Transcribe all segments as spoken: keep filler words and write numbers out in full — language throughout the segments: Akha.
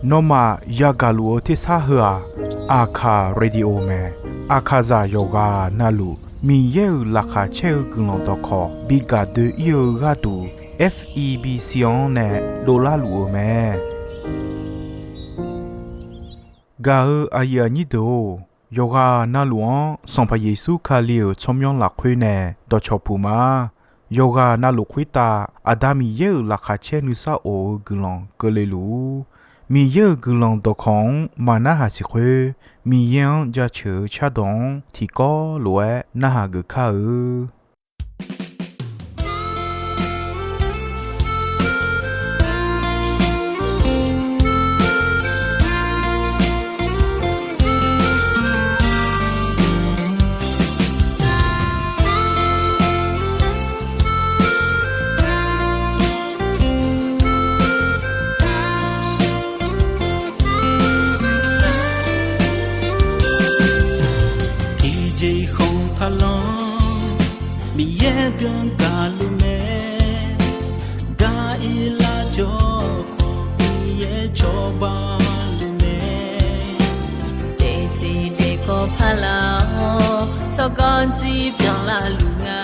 Nawmaf yagaq luf-eu tersar heu-aq, Aqkaq Radio mae. Aqkaqzaq yawqghaq navluf Miqyaer-euq laqkhaq caer-eu guiqlanq dawqkawq bi gaq doe-ir-eu gharduq, F E B C-anr nae dovlar luf-eu mae. Gaq-eu aqyuif aqnyir deuq-or, yawqghaq navluf-anr Sanqpaq Yeqsur Kali-euq tsawrmyanr lafkhoer nae dawqcawq puq ma. Yawqghaq navluf khoertav Aqda Miqyaer-euq laqkhaq caer nuisar of-eu guiqlanq keuvle luf-ur. Miqyaer-euq guiqlanq dawqkawq-anr maqnarhaq siq khoer, Miqyaer-anr jaceuq-eu cardawq-anr tiqkawv lof-aer narhaq geuf kar-eu. Tiqjeq khanq taqlanr Miqyaer byan gaqluf mae. Gar-ir lar jawr khawf Miqyaer cawba luf mae. Daefteq daefkawv paq laf-awr tsawrganr dzir byanlar luf nga.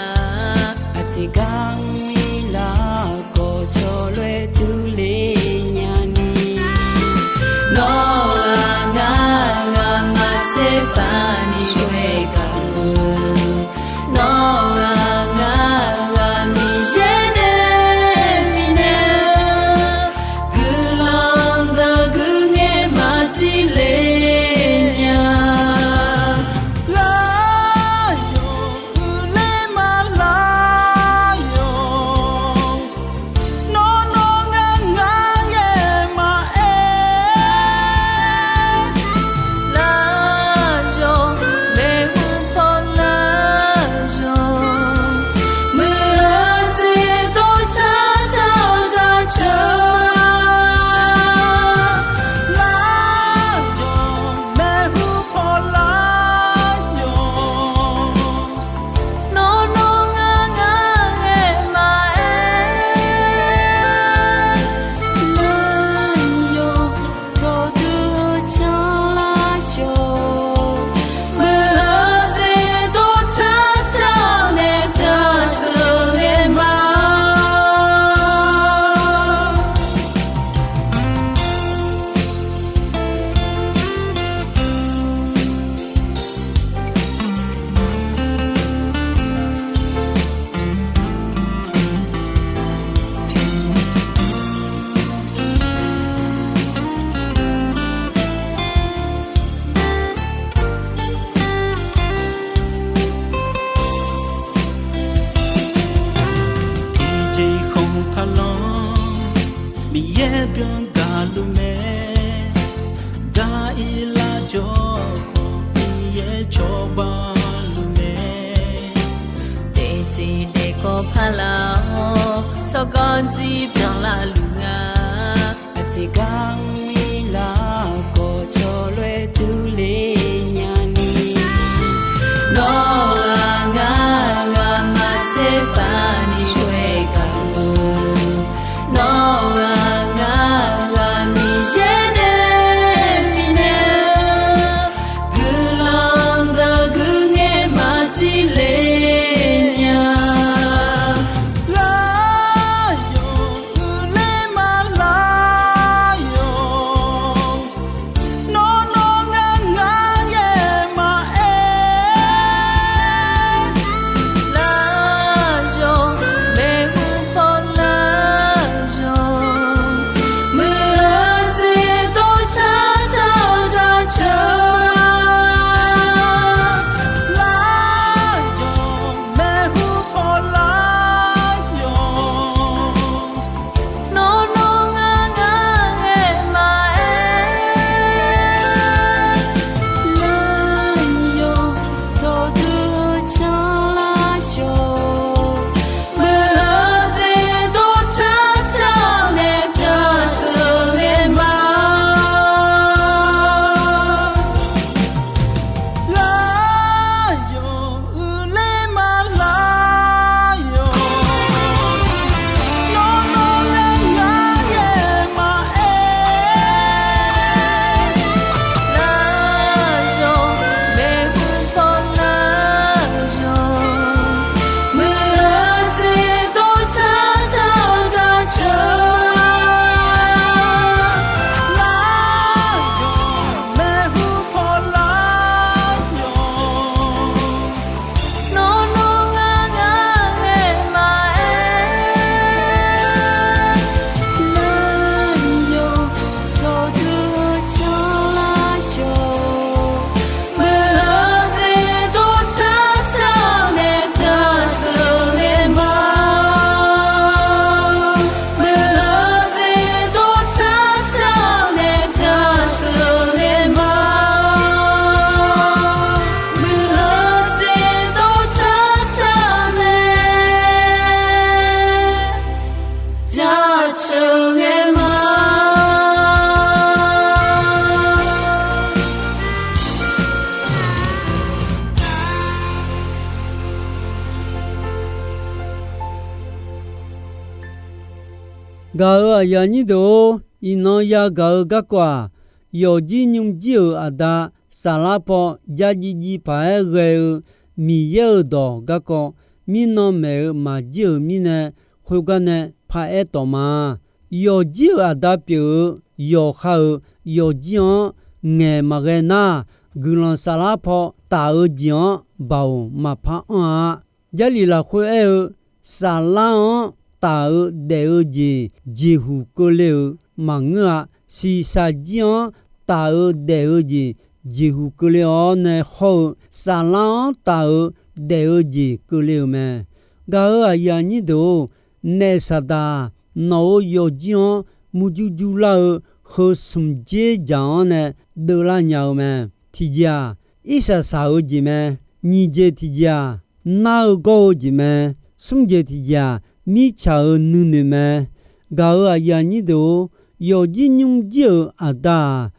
Aqjeq gar-ir lar khawf cawlof-aer durler nyani. Nawr-aq ngar, ngamaf tserpav ni shawr-aer gaq-eu. Nawr-aq ngar, ngamaf Miqyaer nae bifnaeq-eu guiqlanq dawq guiqngaer maqdir le nya. Lar yawq uiqler ma lar yawq. Nawr nawr ngar ngar ghae maqaer. Lar yawq maeqhu paw lar yawq. Muiq-eu jeq dov car car-awr daq ceuq lar. Lar yawq maeqhu paw lar yawq. Nawr nawr ngar ngar ghae maqaer. Lar yawq dawqdui-eu canlar yawq. Muiq-eu jeq dov car car-awr nae daq ceuq ghae ma. Tiqjeq khanq taqlanr Miqyaer byan gaqluf mae. Gar-ir lar jawr khawf Miqyaer cawba luf mae. Daefteq daefkawv paq laf-awr tsawrganr dzir byanlar luf nga. Aqjeq gar-ir lar khawf cawlof-aer durler nyani. Nawr-aq ngar, ngamaf tserpav ni shawr-aer gaq-eu. Nawr-aq ngar, ngamaf Miqyaer nae bifnaeq-eu guiqlanq dawq guiqngaer maqdir le nya. Lar yawq uiqler ma lar yawq. ghae ma. Gaq-euq aqyuif aqnyir deuq-or, iqnan yagaq-eu garkawv-aq, yawqjir nymr jir-euq aqda saflar paw jav jiv jiv paq-aer ghae-eu Miqyaer-euq dawq garkawv, mirnan maeq-eu maqjir-euq mirnae, khoergar nae paraer tawq ma. Yawqjir-euq aqda pyeuf-eu yawqha-euq yawqjir-anr ngaeq maqghae nar, guiqlanq saflar paw taf-eu jeq-anr baoq maqpar anr-a. Jarlif lafkhoer aer-eu, saflar-anr taf-eu daef-eu jeq jeqhuq keuvle-euq maqngeur-a. Shiqshaq jir-anr taf-eu daef-eu jeq jeqhuq keuvle-awr nae hawr-eu, saflar-anr taf-eu daef-eu jeq keuvle-euq mae. Gaq-euq aqyuif aqnyir deuq-or, naef Saqdaq-aq, nawq-euq yawqjir-anr murjur jurlar-eu heu smq dzer jaq-anr nae deuvlar nya-eu mae. Tiqjeq-aq, irsaq saq-eu jeq mae. Nyiq jeq tiqjeq-aq, nar-eu gawr-eu jeq mae. Smr jeq tiqjeq-aq, mirtsaq-euq nuinoeq mae. Gaq-euq aqyuif aqnyir deuq-or, yawqjir nymr jir-euq aqda-aq,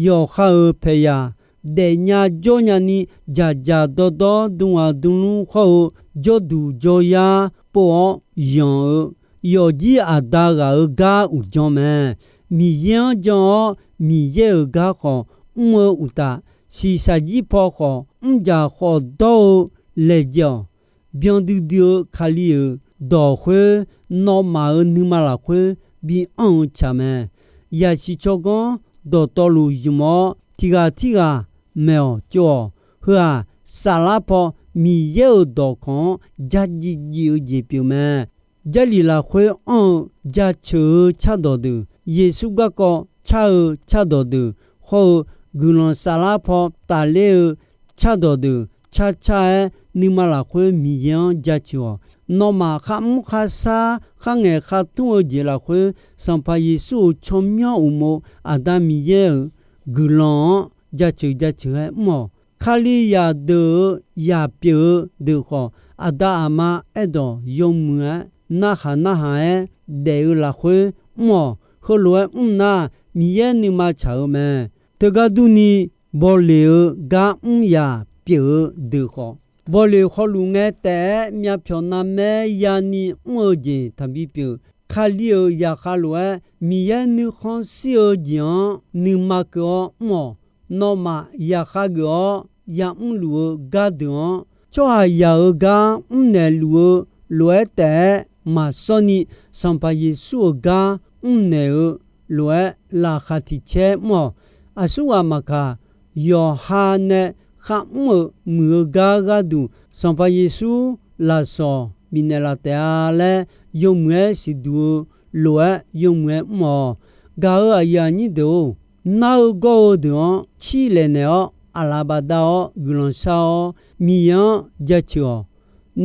yawqha-euq paeqyaq daefnya jawrnya ni, dzaqdzaq dawrdawr dmghaq dmlmr hawr-eu jawrduq jawryar pov-awr yanq-eu, yawqjir aqda ghaq-euq gar uqdzan mae. Miqyaer-anr jan-awr, Miqyaer-euq gar khawf mr-eu uqtaf, shiqshaq jir paw khawf mrdzaq khawf dawr-eu laejae-awq. Byan duidui-eu Kali-euq dawq khoer, nawmaf-euq nuima lafkhoer bianr-eu tsaq mae. Yaqsiq tsawrganr dawqtawvluf zmq-awr, tiqghaq tirghaq maeq-awq tsov-awq. Heu-aq, saflar paw Miqyaer-euq dawqkawq-anr jav jiv jiv-eu jeq pyeuf mae. Jarlif lafkhoer anr-eu jaceuq-eu cardawq deuq, Yeqsur garkawv car-eu cardawq deuq, hawr-eu guiqlanq saflar paw tafler-eu cardawq deuq carcar-aer, nuima lafkhoer Miqyaer-anr jaceuq-awq. Nawmaf kharmr kharshar kharngaeq khartmr-eu jeq lafkhoer, Sanqpaq Yeqsur-euq tsawrmyanr uqmov Aqda Miqyaer-euq guiqlanq-anr jaceuq jaceuq-aer mr-awq. Kalizaq deuq-euq yaq pyeuf-eu deuq khawf, aqda aqma aerdawq yawmuiq-aer narhaq narhaq-aer daef-eu lafkhoer mr-awq. Heulof-aer mr nar, Miqyaer nuima tsaq-eu mae. Teugar durni, bawleq-eu gar mr yaq pyeuf-eu deuq khawf, bawleq khawluf ngae taef-aer myavpyawq navmaer yani mr-eu jeq taqbi pyeuf. Kali-euq zaqkhav lof-aer Miqyaer nuikhanr shir-eu jeq-anr nuima keuv-awr mr-awq. Nawmaf zaqkhav geuf-awr yamr luf-eu gardeuq-anr, tsawrhaqzaq-euq gar mrnaeq luf-eu lof-aer taef-aer maqsawr ni, Sanqpaq Yeqsur-euq gar mrnaeq-eu lof-aer laqkhaq tiq caer mr-awq. Aqsurghaq maqkaq, yawqha nae kharmr-euq muiq-eu gar gharduq Sanqpaq Yeqsur lafsawq bifnaeq laf taef-a laer yawmuiq-aer siqduq-eu lof-aer yawmuiq-aer mr-awq. Gaq-euq aqyuif aqnyir deuq-or, nar-eu gawr-eu deuq-anr cirlaeq naeq-awr, aqlaf bafdav-awr guiqlanq shar-awr, Miqyaer-anr jaceuq-awq.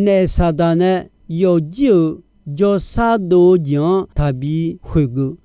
Naef Saqdaq nae yawqjir-euq jawrshar dov-eu jeq-anr taqbi khoeqgeuf.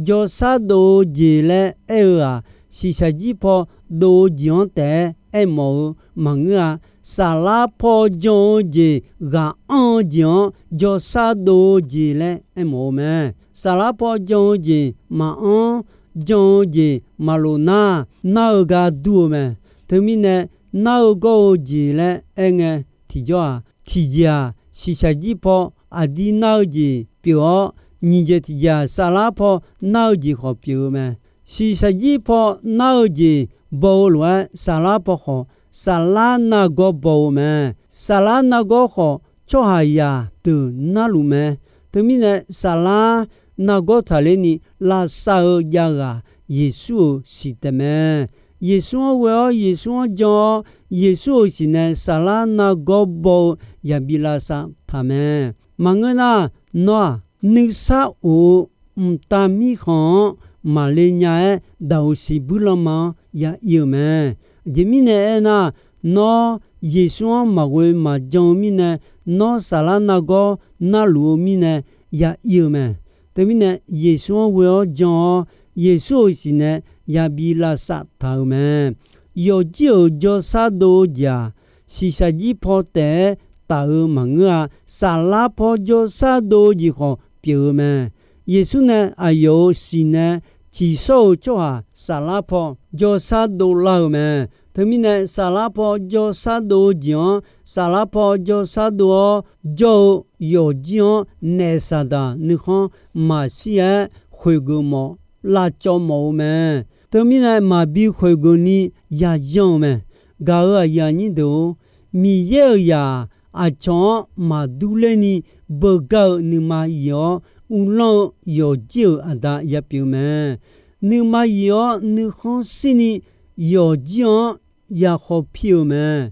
Jawrshar dov-eu jeq laer aer-eu-aq, shiqshaq jir paw dov-eu jeq-anr taef-aer aermawf-eu maqngeur-a. Saflar paw jan-eu jeq ghaq anr-eu jeq-anr jawrshar dov-eu jeq laer aermawf-eu mae. Saflar paw jan-eu jeq maqanr, jan-eu jeq maqlof nar, nar-eu gar dur-eu mae. Teumirnae, nar-eu gawr-eu jeq laer aerngae tiqjawr-aq, tiqjeq-aq, shiqshaq jir paw aqdir nar-eu jeq pyeuf-awr, nyiq jeq tiqjeq-aq, saflar paw nar-eu jeq khawf pyeuf-eu mae. Shiqshaq jir paw nar-eu jeq baw-eu lof-aer, saflar paw khawf, saflar nargawr baw-eu mae. Saflar nargawr khawf, tsawrhaqzaq deuq narluf mae. Teumirnae, saflar nargawr taqler ni lavsav-eu javghaq Yeqsur-euq siq taef mae. Yeqsur-anr ghoe-awr, Yeqsur-anr jan-awr, Yeqsur-euq siq nae saflar nargawr baw-eu yabi lavsav taq mae. Maqngeur nar, nawr-aq, nuisar of-eu mqtav mirkhanq-anr maqle nya-aer, daqoq siqbuir lanma-anr ya ir-eu mae. Aqjeq mirnae aernar, nawr Yeqsur-anr maqghoe maqjan-eu mirnae, nawr saflar nargawr narluf-eu mirnae ya ir-eu mae. Teumirnae, Yeqsur-anr ghoe-awr jan-awr, Yeqsur-euq siq nae yabi lavsav taq-euq mae. Yawqjir-euq jawrshar dov-eu jeq-aq, shiqshaq jir paw taef-aer taf-eu maqngeur-a. Saflar paw jawrshar dov-eu jeq khawf pyeuf-eu mae. Yeqsur nae aqyawf-euq siq nae ciqshawr-eu tsawrhaq saflar paw jawrshar dovlar-euq mae. Teumirnae, saflar paw jawrshar dov-eu jeq-anr, saflar paw jawrshar dov-awr jawr-eu yawqjir-anr naef Saqdaq nuikhanr maqshir-aer khoeqgeuf mawf lavcawv mawf-eu mae. Teumirnae, maqbi khoeqgeuf ni yayan-euq mae. Gaq-euq aqyuif aqnyir deuq-or, Miqyaer-euq zaq aqcawq-anr maqdur ler ni beugar-eu nuima yif-awr, uvlanr-eu yawqjir-euq aqda yapyeuf-eu mae. Nuima yif-awr nuikhanr shir ni yawqjir-anr yakhawf pir-euq mae.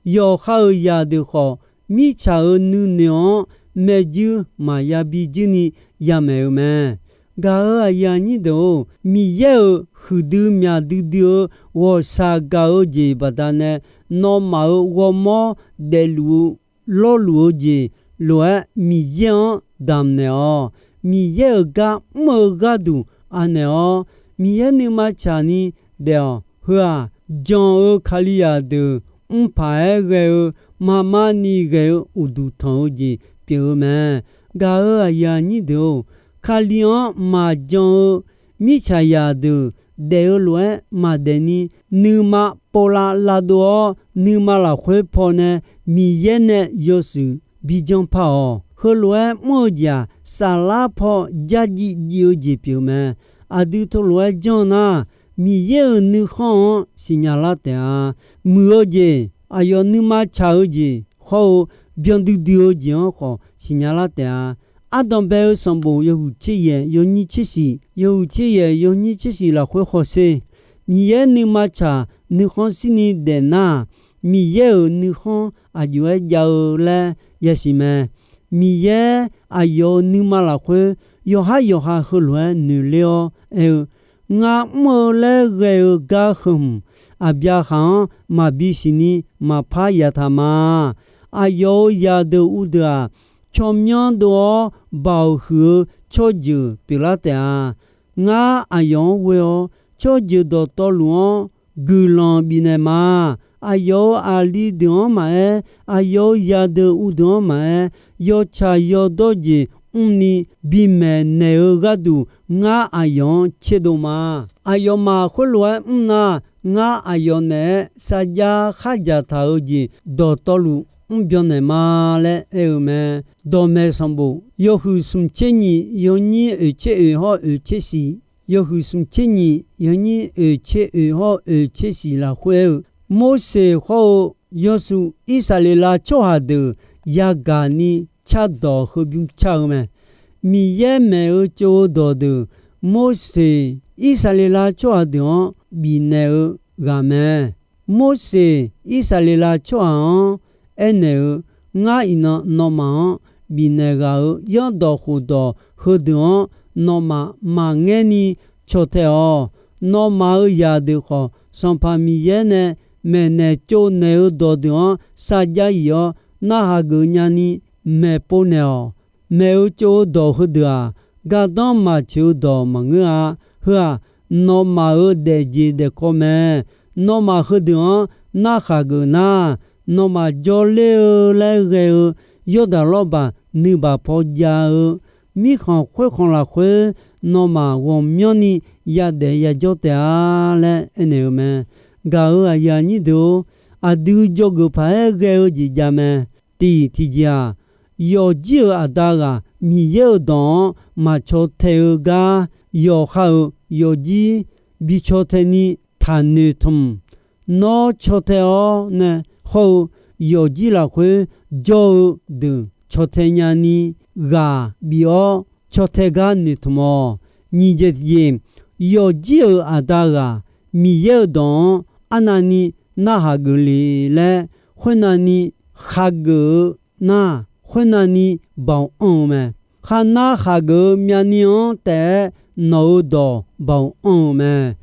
Yawqha-euq zaqdeuq khawf, mirtsaq-euq nuinoeq-anr maerjuir maqya bi juir ni yamaeq-eu mae. Gaq-euq aqyuif aqnyir deuq-or, Miqyaer-euq huiqdui myaq duidui-eu ghawqshaq gaq-eu jeq baqdanae, nawmaf-euq ghawrmawr daefluf-eu lawrluf-eu jeq lof-aer Miqyaer-anr damqnaeq-awq. Miqyaer-euq gar mr-eu gharduq anaeq-awr, Miqyaer nuima tsaq ni daef-awq. Heu-aq, jan-eu Kalizaq deuq mrpaq-aer ghae-eu maqma ni ghae-eu uqduq tanq-eu jeq pyeuf-eu mae. Gaq-euq aqyuif aqnyir deuq-or, Kali-anr maqjan-eu mirtsaqzaq deuq daef-eu lof-aer maqdaef ni, nuima povlav lavdov-awr, nuima lafkhoer pawnae Miqyaer nae yawshuif bi janr par-awq. Heulof-aer mr-eu jeq-aq, saflar paw jarjiv jiv-eu jeq pyeuf mae. Aqdui teulof-aer janr nar, Miqyaer-euq nuikhanr-anr siqnya lar taef-a. Muiq-eu jeq, aqyawf nuima tsaq-eu jeq hawr-eu, byan duidui-eu jeq-anr khawf siqnya lar taef-a. Ardanq bae-eu sanqbof yawhuiq tser yaeq yawnyir tser shiq, yawhuiq tser yaeq yawnyir tser shiq lafkhoer hawsher. Miqyaer nuima tsaq nuikhanr shir ni daef nar, Miqyaer-euq nuikhanr aqjox-aer jav-eu laer yasiq mae. Miqyaer aqyawf-euq nuima lafkhoer yawqhar yawqha heulof-aer noeqler-awr aer-eu, Ngar mr-eu laer ghae-eu gar heu hmq, Aqbyaqhaq-anr maqbi siqni maqpar yataq ma. Aqyawf-euq zaqdeuq uvdeuq-aq, tsawrmyanr dov-awr baoq huiq-eu tsawrjeuq pyeuflar taef-a. Ngar aqyawf-anr ghoe-awr, tsawrjeuq dawqtawvluf-anr guiqlanq bifnaeq ma. Aqyawf-euq aqli deuq-anr maqaer, aqyawf-euq zaqdeuq uvdeuq-anr maqaer, yawtsaq yawdawr jeq mrni bimaeq naeq-eu gharduq, ngar aqyawf-anr tserdov ma. Aqyawfmaf khoerlof-aer mr nar, ngar aqyawf naeq-aer sarjax khardzaq taq-eu jeq dawqtawvluf mrbyan naeq ma laer aer-eu mae. Dawqmaeq sanqbof yawhuiq smq tser nyiq yawnyir oeq tser oeq hawr oeq tser shiq, yawhuiq smq tser nyiq yawnyir oeq tser oeq hawr oeq tser shiq lafkhoer aer-eu, Morseq hawr-eu yawshuif Irsaqleqlav tsawrhaq deuq yagaq ni cardawq heubymr car-eu mae. Miqyaer maeq-eu tsov-eu dawqdeuq, Morseq Irsaqleqlav tsawrhaq deuq-anr bifnaeq-eu ghaq mae. Morseq Irsaqleqlav tsawrhaq-anr aernaeq-eu, Ngar iqnan nawmaf-anr bifnaeq ghaq-euq zanrdawq khofdawq heudeuq-anr nawmaf maqngaer ni caw tae-awq. Nawmaf-euq zaqdeuq khawf, Sanqpaq Miqyaer nae maeqnaeq tsovnaeq-eu dawqdeuq-anr sarjax yif-awr, narhaq geuf nyani maeqpov naeq-awq. Maeq-eu tsov-eu dawq heudeuq-aq, gardanr maqtsoeq-eu dawq maqngeur-a. Heu-aq, nawmaf-euq daefjeq daefkawv mae. Nawmaf heudeuq-anr narhaq geuf nar, nawmaf jawrler-eu laer ghae-eu Yawrdaq lawrbaq nuibaq paw jav-eu mirkhanq khoerkhanq lafkhoer, nawmaf ghawqmyanrni yadaef yajawr taef-a laer aernaeq-eu mae. Gaq-euq aqyuif aqnyir deuq-or, aqdui dzawgeuf paq-aer ghae-eu jeq jav mae. Tiq tiqjeq-aq, yawfjir-euq aqda ghaq Miqyaer-euq dawq-anr maqcaw tae-eu gar, yawqha-euq yawfjir bi caw tae ni taqnoeq tmq. Nawr caw tae-awr nae hawr-eu yawfjir lafkhoer jawr-eu deuq caw tae nyani ghaq bif-awr caw tae gar noeqtmq-awq. Nyiq jeq tiqjeq, yawfjir-euq aqda ghaq Miqyaer-euq dawq-anr arnavni narhaq geuf le laer, khoernavni khageuf-eu nar, khoernavni baoq anr-eu mae. Kharnar khageuf-eu myavni-anr taef-aer nawq-euq dawq baoq anr-eu mae.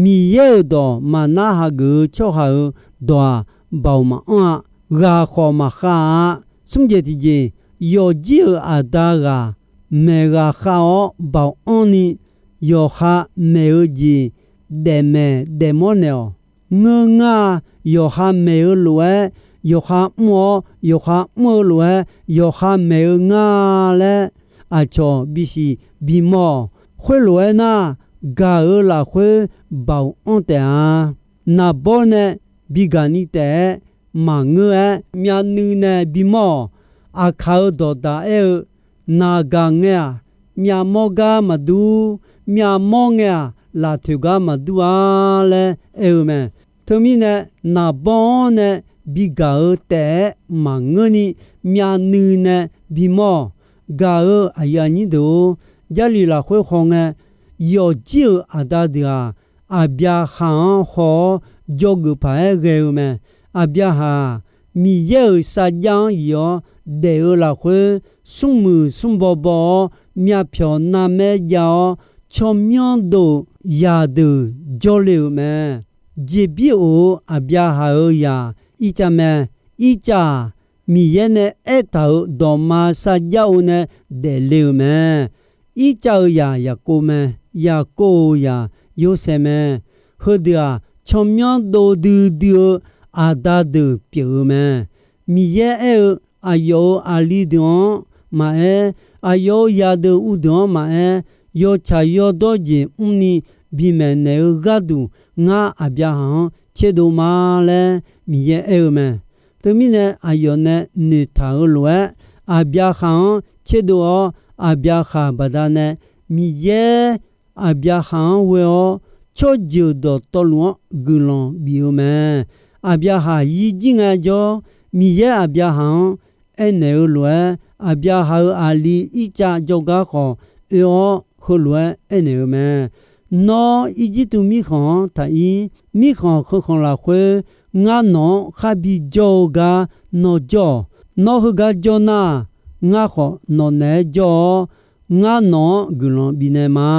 Miqyaer-euq dawq maqnar hageuf-eu tsawrhaq-euq dawq-aq, baoq maqanr-a. Ghaq khawf maqkhav-a. Smr jeq tiqjeq, yawfjir-euq aqda ghaq maeq ghaq khav-awr baoq anrni, yawqha maeq-eu jeq daefmaeq daefmawr naeq-awq. Ngeur ngar-a. Yawqha maeq-eu lof-aer yawqha mr-awr, yawqha mr-eu lof-aer yawqha maeq-eu ngar laer, aqcawq bisiq bimawr-awq. Khoerlof-aer nar, gaq-euq lafkhoer baoq anr taef-a. Naqbawr nae bigaq ni taef-aer maqngeur-aer, myavnuiv nae bimawr-awq. Aqkaq-euq dawqdaq aer-eu, Naqgaq ngae-aq, myavmawr gar maqdur. Myavmawr ngae-aq, laftoeq gar maqdur-a laer aer-eu mae. Teumirnae, naqbawr-anr nae bigaq-eu taef-aer maqngeurni, myavnuiv nae bimawr-awq. Gaq-euq aqyuif aqnyir deuq-or, Jarlif lafkhoer khawf ngae, yawqjir-euq aqda deuq-aq, Aqbyaqhaq-anr haw-awr, dzawgeuf paq-aer ghae-eu mae. Aqbyaqhaq-aq, Miqyaer-euq sarjax-anr yif-awr daef-eu lafkhoer, smrmuiq smrbaw baw-awr, myavpyawq narmaer jav-awr, tsawrmyanr dov-euq zaqdeuq jawrle-euq mae. Jeqbir of-eu Aqbyaqhaq-euq zaq Irtsav mae. Irtsav-aq, Miqyaer nae aertaq-euq dawqma sarjax-eu nae daefle-euq mae. Irtsav-euq zaq Yaqkov mae. Yaqkov-euq zaq Yorsaev mae. Heudeuq-aq, tsawrmyanr dov duidui-eu aqda deuq pyeuf-eu mae. Miqyaer aer-eu, aqyawf-euq aqli deuq-anr maqaer, aqyawf-euq zaqdeuq uvdeuq-anr maqaer, yawtsaq yawdawr jeq mrni bimaeq naeq-eu gharduq, ngar Aqbyaqhaq-anr tserdov ma laer Miqyaer aer-eu mae. Teumirnae, aqyawf nae noeqtaq-eu lof-aer, Aqbyaqhaq-anr tserdov-awr, Aqbyaqhaq baqdanae Miqyaer Aqbyaqhaq-anr ghoe-awr, tsawrjeuq dawqtawvluf-anr guiqlanq bif-eu mae. Aqbyaqhaq yirjir ngae jawr, Miqyaer Aqbyaqhaq-anr aernaeq-eu lof-aer, Aqbyaqhaq-euq aqli Irtsav jawrgar khawf oe-awr, heulof-aer aernaeq-eu mae. Nawr, Irjirtuv mirkhanq-anr taq ir. Mirkhanq heukhanq lafkhoer, ngar nawq-anr khar bijawr-eu gar nawr jawr-awq. Nawr heugar jawr nar, ngar khawf nawq naeq-aer jawr-awr, ngar nawq-anr guiqlanq bifnaeq ma.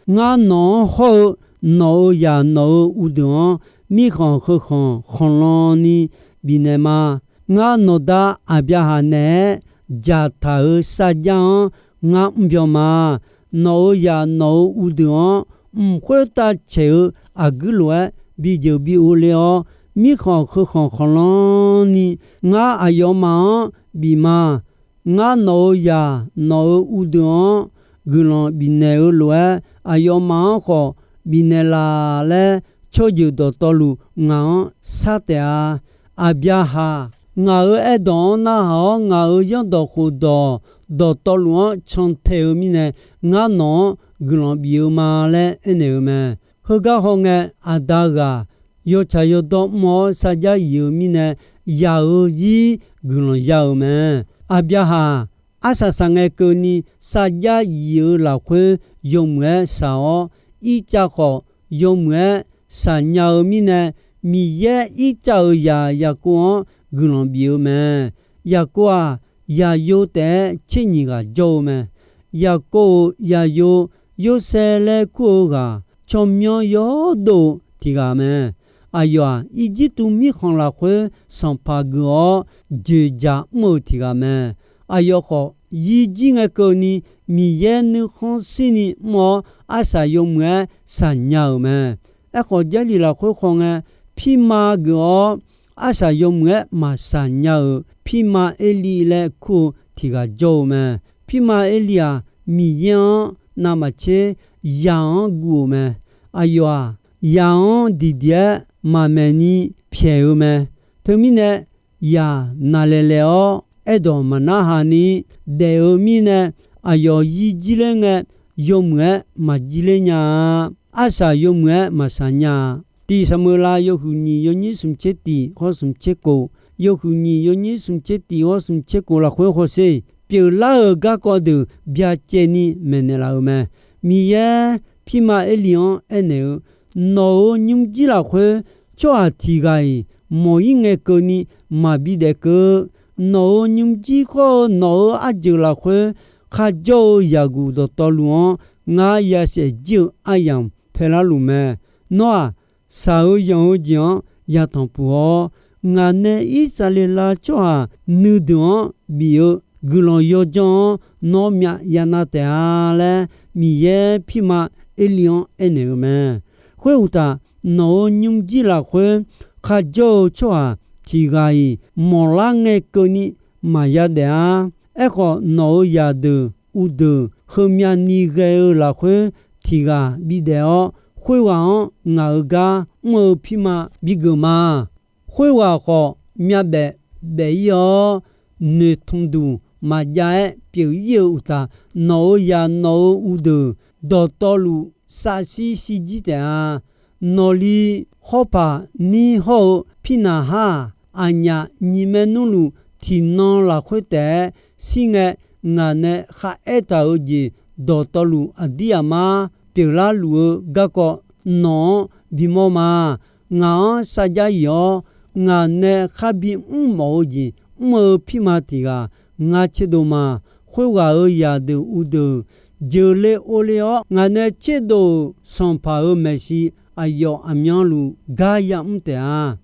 Ngar nawq-anr hawr-eu nawq-euq zaq nawq-euq uvdeuq-anr, mirkhanq heukhanq khanqlan ni bifnaeq ma. Ngar nawqda Aqbyaqhaq naeq-aer dzaqtaq-euq sarjax-anr ngar mrbyan ma. Nawq-euq zaq nawq-euq uvdeuq-anr mq khoertav caeq-eu aqguir lof-aer bijeuq bi-or le-awr, mirkhanq heukhanq khanqlan ni ngar aqyawfmaf-anr bif ma. Ngar nawq-euq zaq nawq-euq uvdeuq-anr guiqlanq bifnaeq-eu lof-aer, aqyawfmaf-anr khawf bifnaeq laf laer, tsawrjeuq dawqtawvluf ngaq-anr shar taef-a. Aqbyaqhaq, ngaq-euq aerdawq-anr narhaq-awr, ngaq-euq zanrdawq khofdawq dawqtawvluf-anr cantae-eu mirnae, ngar nawq-anr guiqlanq bif-eu ma laer aernaeq-eu mae. Heugar hawngae, aqda ghaq yawtsaq yawdawr mr-awr sarjax yif-eu mirnae, yaq-euq zir guiqlanq ya-euq mae. Aqbyaqhaq arsaq saqngae keuvni sarjax yif-eu lafkhoer yawmuiq-aer shaq-awr, Irtsav khawf yawmuiq-aer shaq nya-eu mirnae, Miqyaer Irtsav-euq zaq Yaqkov-anr guiqlanq bif-eu mae. Yaqkov-aq, zaqyo taef-aer tser nyiq ghaq jawr-eu mae. Yaqkov-euq zaqyo Yorsaev laer kur-eu ghaq, tsawrmyanr yawdov-eu tiq ghaq mae. Aqyawf-aq, Irjirtuv mirkhanq lafkhoer sanqpaq geuf-awr, dzoeqdzaq mr-eu tiq ghaq mae. Aqyawf khawf, yirjir ngae keuvni Miqyaer nuikhanr shirni mr-awr, arsaq yawmuiq-aer shaq nya-euq mae. Aerkhawf, Jarlif lafkhoer khawngae, pirma geuf-awr arsaq yawmuiq-aer maqshaq nya-euq pirma Erli laer kur-eu tiq ghaq jawr-eu mae. Pirma Erli-aq, Miqyaer-anr navmaqtser zaq-anr guv-euq mae. Aqyawf-aq, zaq-anr diqdiq-aer maqmaeq ni pyaeq-eu mae. Teumirnae, zaq naqlaeq laeq-awr aerdawq maqnarhaq ni daef-eu mirnae, aqyawf yirjir ler ngae, yawmuiq-aer maqjir ler nya-a. Arsaq yawmuiq-aer maqshaq nya-a. Tiq Saqmeuqlav yawhuiq nyiq yawnyir smq tser tiq hawr smq tser kof, yawhuiq nyiq yawnyir smq tser tiq hawr smq tser kof lafkhoer hawsher, pyeuflar-euq garkawv deuq byacaevni maeqnaeq laf-euq mae. Miqyaer pirma Erli-anr aernaeq-eu, Nawq-euq nymrjir lafkhoer tsawrhaq tiq ghaq-iq mawq-ir ngae keuvni maqbi daef keuv. Nawq-euq nymrjir khawr-eu nawq-euq arjeuq lafkhoer kharjawr-eu yaqguq dawqtawvluf-anr ngar ya saef jir-eu aryamq paelar luf mae. Nawr-aq, shaq-eu yanq-eu jeq-anr yatanq puq-awr, ngaq nae Irsaqleqlav tsawrhaq nuideuq-anr bif-eu guiqlanq yawdzanr-anr nawr myav yav nav taef-a laer, Miqyaer pirma Erli-anr aernaeq-eu mae. Khoeruqtaf, nawq-euq nymrjir lafkhoer kharjawr-eu tsawrhaq tiq ghaq-iq mawqlar ngae keuvni maqya daef-a. Aerkhawf, nawq-euq zaqdeuq uqdeuq heumyavni ghae-eu lafkhoer tiq ghaq bidaef-awr, khoerghaq-anr ngaq-euq gar mr-eu pirma bigeuf ma. Khoerghaq khawf, myavbaef baef-ir-awr, noeqtmq duq maqjav-aer pyeuf-ir-eu uqtaf, nawq-euq zaq nawq-euq uqdeuq dawqtawvluf savshir shirjir taef-a. Nawqli hawrpaq nir hawr-eu Pirnaqhar-aq, aqnyaf nyiq maernmrluf tiqnan lafkhoer taef-aer shir ngae, ngaq nae kharaer taq-euq jeq dawqtawvluf aqdir aqmar pyeuflar luf-eu garkawv nawq-anr bimawr ma. Ngaq-anr sarjax yif-awr, ngaq nae khar bimr mawf-eu jeq mr-eu pirma tiq ghaq ngar tserdov ma. Khoerghaq-euq zaqdeuq uqdeuq jeuqle ovle-awr, ngaq nae tserdov-euq sanqpaq-euq maeqshi aqyawf aqmyanluf gar yamr taef-a.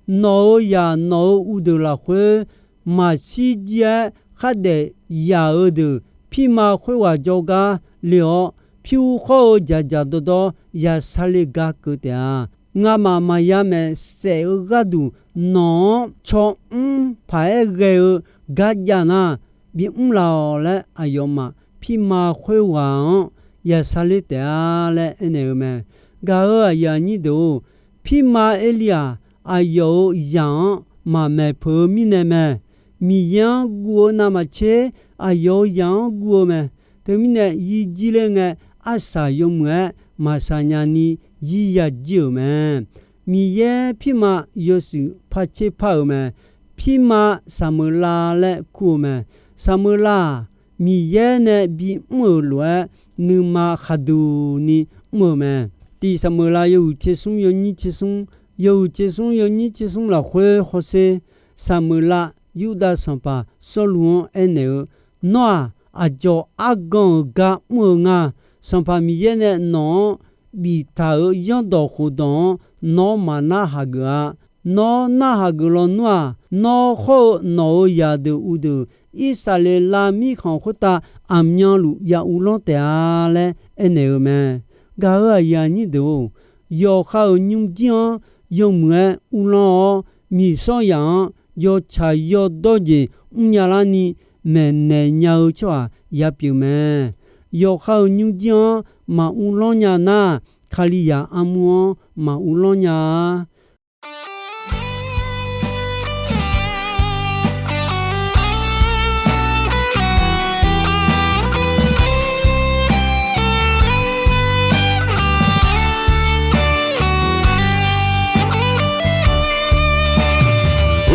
Nawq-euq zaq nawq-euq uqdeuq lafkhoer maqshir jir-aer khardaef yaq-eu deuq, pirma khoerghaq jawrgar le-awr, pyur khawr-eu dzaqdzaq dawrdawr yasar le gar keuv taef-a. Ngamaf maqya maeqsaef-eu gharduq, nawq-anr caw mr paq-aer ghae-eu gar jav nar, bimr laf-awq laer aqyawfmaf pirma khoerghaq-anr yasar ler taef-a laer aernaeq-eu mae. Gaq-euq aqyuif aqnyir deuq-or, pirma Erliraq aqyawf-euq zaq-anr maqmaeq peuq-eu mirnae mae. Miqyaer-anr guv-eu navmaqtser aqyawf-euq zaq-anr guv-eu mae. Teumirnae yir jir ler ngae, arsaq yawmuiq-aer maqsaq nya ni yir ya jir-euq mae. Miqyaer pirma yawshuif par tser par-euq mae. Pirma Saqmeuqlav laer kur-eu mae. Saqmeuqlav-aq, Miqyaer nae bimr-euq lof-aer nuima khaqduq ni mr-eu mae. Tiq Saqmeuqlav yawhuiq tser smr yawnyir tser smr, yawhuiq tser smr yawnyir tser smr lafkhoer hawsher, Saqmeuqlav Yurdav sanqpaq Sawrluv-anr aernaeq-eu, Nawr-aq, aqdzawq argan-euq gar mr-eu nga. Sanqpaq Miqyaer nae nawq-anr biftaq-euq zanrdawq khofdawq-anr nawr maqnar haq geuf-a. Nawr narhaq geuf lawnmr-aq, nawr hawr-eu nawq-euq zaqdeuq uqdeuq Irsaqleqlav mirkhanq khoertav aqmyanluf ya uvlanr taef-a laer aernaeq-eu mae. Gaq-euq aqyuif aqnyir deuq-or, yawqha-euq nymrjir-anr yawmuiq-aer uvlanr-awr, miqsawr yaf-anr yawtsaq yawdawr jeq mrnya larni maeqnaeq nya-eu tsawrhaq ya pyeuf mae. Yawqha-euq nymrjir-anr maq uvlanr nya nar, Kalizaq armur-anr maq uvlanr nya-a.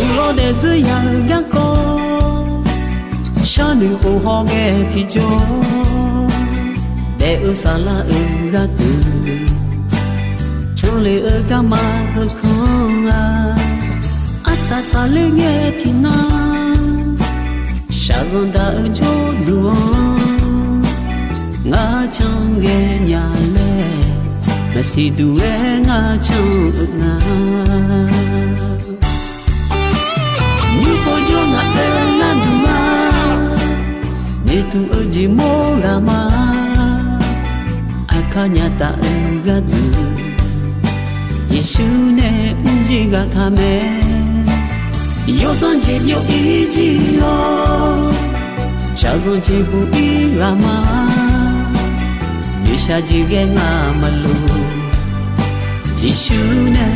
Uqlawr daefdzeur ya-eu garkawv, sharnoeq khof hawghae tiqjawr, daef-eu saflar-euq gharduq, canle-eu garma heukanr-a. Arsaq saqler ngae tiqnan, shaqzanq daq-eu jawrduq-anr, ngar can ghae nya laer, maqsiq duq-aer ngar can-eu nga. Nymr pov jawr ngaq-euq gharduq-a, noeqtmq-eu jeq mawr ghaq ma. Aqkar nya taf-eu gharduq, Yeqsur nae mrjir ghaq taq mae. Yawsanr jeq byov-ir jir-awr, shaqzanq jeq buq-ir ghaq ma. Noeqshaq jeq ghae ngamaf luf, Yeqsur nae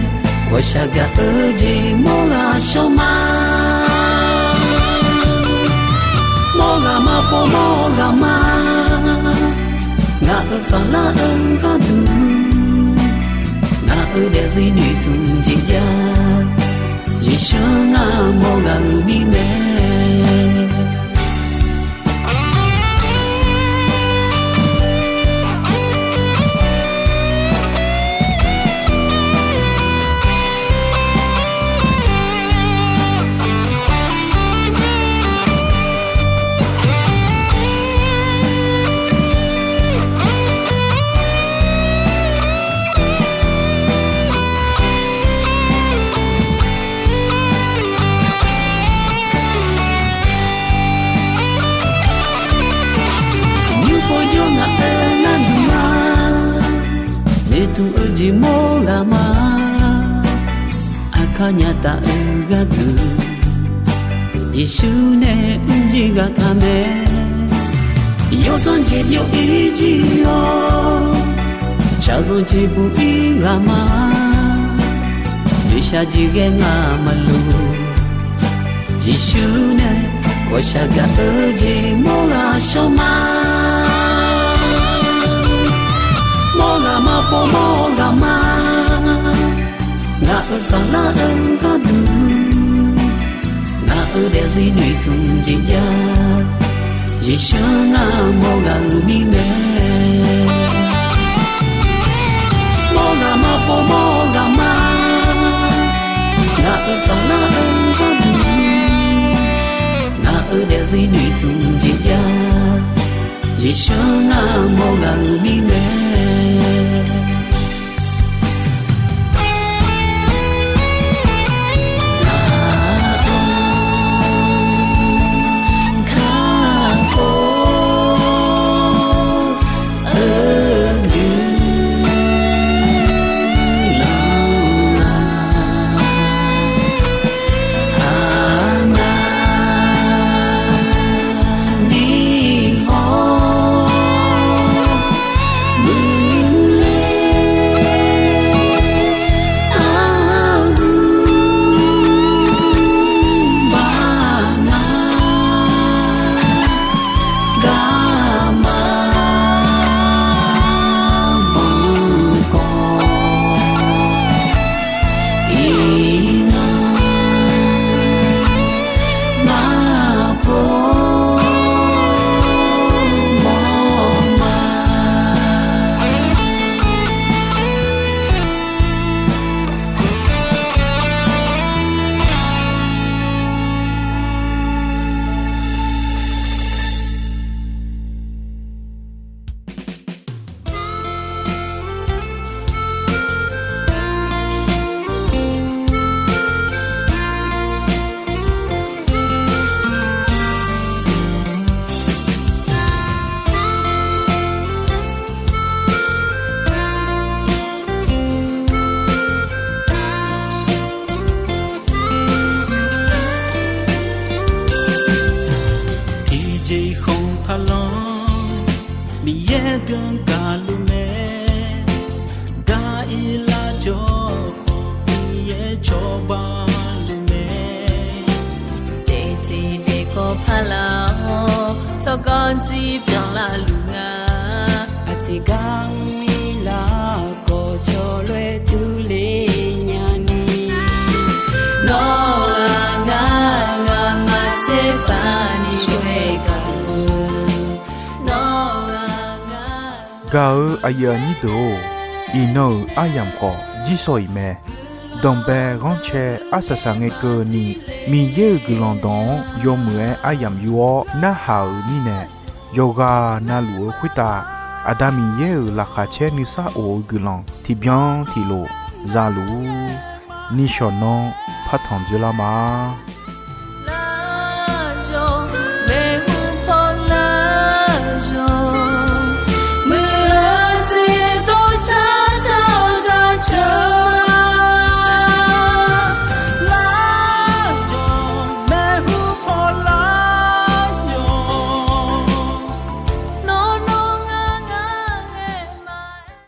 ghawqshaq gaq-eu jeq mawr ghaq shawr ma. Mawr ghaq ma, pov mawr ghaq ma. Ngaq-euq saflar-eu gharduq, ngaq-euq daefzir noeqtmq jeq jav, Yeqsur ngar mawr ghaq-euq mirnae. Nymr pov jawr ngaq-euq gharduq-a, noeqtmq-eu jeq mawr ghaq ma. Aqkar nya taf-eu gharduq, Yeqsur nae mrjir ghaq taq mae. Yawsanr jeq byov-ir jir-awr, shaqzanq jeq buq-ir ghaq ma. Noeqshaq jeq ghae ngaq maqloq. Yeqsur nae ghawqshaq gaq-eu jeq mawr ghaq shawr ma. Mawr ghaq ma pov mawr ghaq ma. Ngaq-euq saflar-eu gharduq, ngaq-euq daefzir noeqtmq jeq jav. Yeqsur ngar mawr ghaq-euq mirnae, mawr ghaq ma pov mawr ghaq ma. Ngaq-euq saflar-eu gharduq, ngaq-euq daefzir noeqtmq jeq jav. Yeqsur ngar mawr ghaq-euq mirnae. Tiqjeq khanq taqlanr, Miqyaer dm gaqluf mae. Gar-ir lar jawr khawf, Miqyaer cawba luf mae. Daefteq daefkawv paq laf-awr, tsawrganr jir byanlar luf nga. Aqtiq gar mrlar khawf, cawlof-aer durler nyani. Nawr-aq ngar, ngamaf tserpav ni shawr-aer gaq-eu. Nawr-aq ngar. Gaq-eu aqyuif aqnyir deuq-or, iqnan-euq aryamq khawf jirsawq iq mae. Danqbae ghanrcae arsaq saq ngae keuvni, Miqyaer-euq guiqlanq dawq-anr yawmuiq-aer aryamq yur-awr narhaq-euq mirnae, yawqghaq navluf-eu khoertav Aqda Miqyaer-euq laqkhaq caer nuisar of-eu guiqlanq tiqbyan tiqlof zaluf-ur. Nishawq nanr partanq dzoerlar ma.